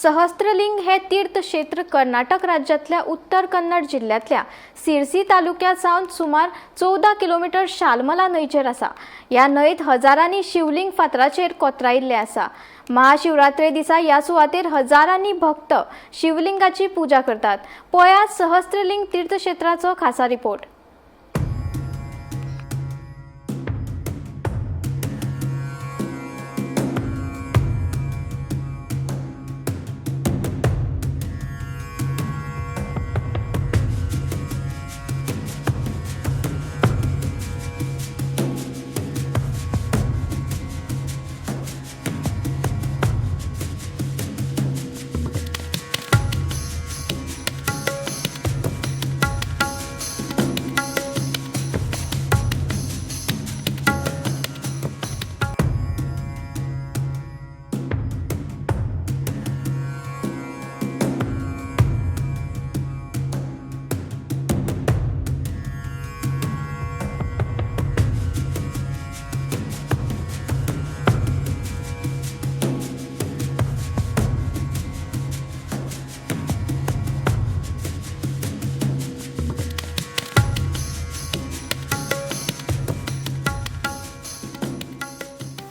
सहस्त्रलिंग हे तीर्थक्षेत्र कर्नाटक राज्यांतल्या उत्तर कन्नड जिल्ल्यांतल्या सिरसी तालुक्यात सावन सुमार 14 किलोमीटर शालमला न्हंयचेर आसा. ह्या न्हंयत हजारांनी शिवलिंग फातराचेर कोतरायिल्ले आसा. महाशिवरात्रे दिसा ह्या सुवातेर हजारांनी भक्त शिवलिंगाची पूजा करतात. पळयात सहस्त्रलिंग तीर्थक्षेत्राचो खासा रिपोर्ट.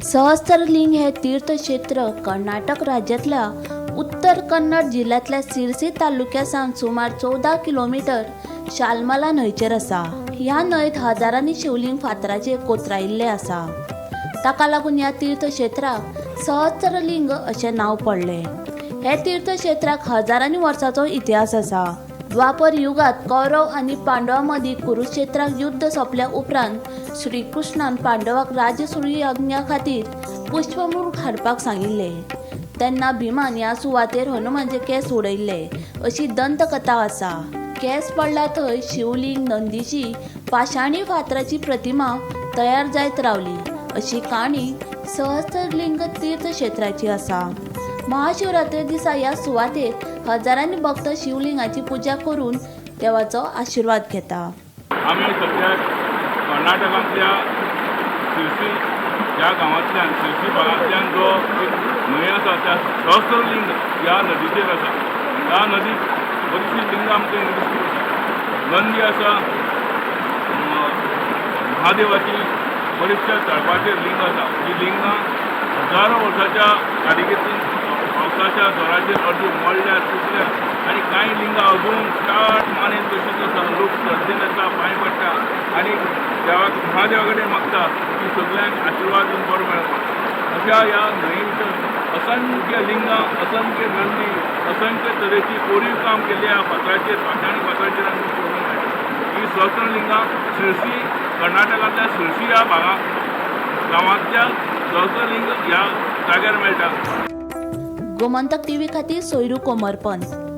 सहस्त्रलिंग हे तीर्थक्षेत्र कर्नाटक राज्यांतल्या उत्तर कन्नड जिल्ल्यांतल्या सिरसी तालुक्या सावन सुमार 14 किलोमीटर शालमला न्हंयचेर आसा. ह्या न्हंयत हजारांनी शिवलिंग फातराचेर कोतरायिल्ले आसा. ताका लागून ह्या तीर्थक्षेत्राक सहस्त्रलिंग अशें नांव पडलें. हे तीर्थक्षेत्राक हजारांनी वर्सांचो इतिहास आसा. द्वापर युगांत कौरव आनी पांडवां मदीं कुरुक्षेत्राक युद्ध सोंपल्या उपरांत श्रीकृष्णान पांडवाक राजसूय यज्ञा खातीर पुष्पमृग हाडपाक सांगिल्लें. तेन्ना भीमान ह्या सुवातेर हनुमानाचे केंस उडयल्ले अशी दंतकथा आसा. केंस पडला थंय शिवलिंग नंदीची पाशाणी फातराची प्रतिमा तयार जायत रावली अशी काणी सहस्त्रलिंग तीर्थक्षेत्राची आसा. महाशिवरात्री दिसा ह्या सुवातेर हजारांनी भक्त शिवलिंगाची पूजा करून देवाचो आशिर्वाद घेता. आमी सद्या कर्नाटकांतल्या सिरसी ह्या गांवांतल्यान, सिरसी भागांतल्यान जो एक न्हंय आसा त्या सहस्त्रलिंग ह्या नदीचेर आसा. ह्या नदीक बरीचशीं लिंगां आमकां दिश्टी पडटा. नंदी आसा, महादेवाची बरीचश्या तळपाचेर लिंग आसा. ही लिंगां हजारो वर्साच्या कारिगीतून पावसाच्या जोराचेर अर्दी मोडल्या, तुटल्या आनी कांय लिंगां अजून ताट मानेन तशीच आसा. लोक श्रद्धेन येता, पांय पडटा आनी देवाक, महादेवा कडेन मागता की सगल्यांक आशिर्वाद दिवन बरो मेळपा. अशा ह्या न्हंये भितर असंख्य लिंगां, असंख्य नंदी, असंख्य तरेची कोरीव काम केल्ली ह्या फातराचेर, पाशाणी फातराचेर आमकां पळोवंक मेळटा. ही सहस्त्रलिंगां सिरसी, कर्नाटकांतल्या सिरसी ह्या भागा गांवांतल्या सहस्त्रलिंग ह्या जाग्यार मेळटा. गोमंतक टीव्ही खातीर सोयरू कोमरपंत.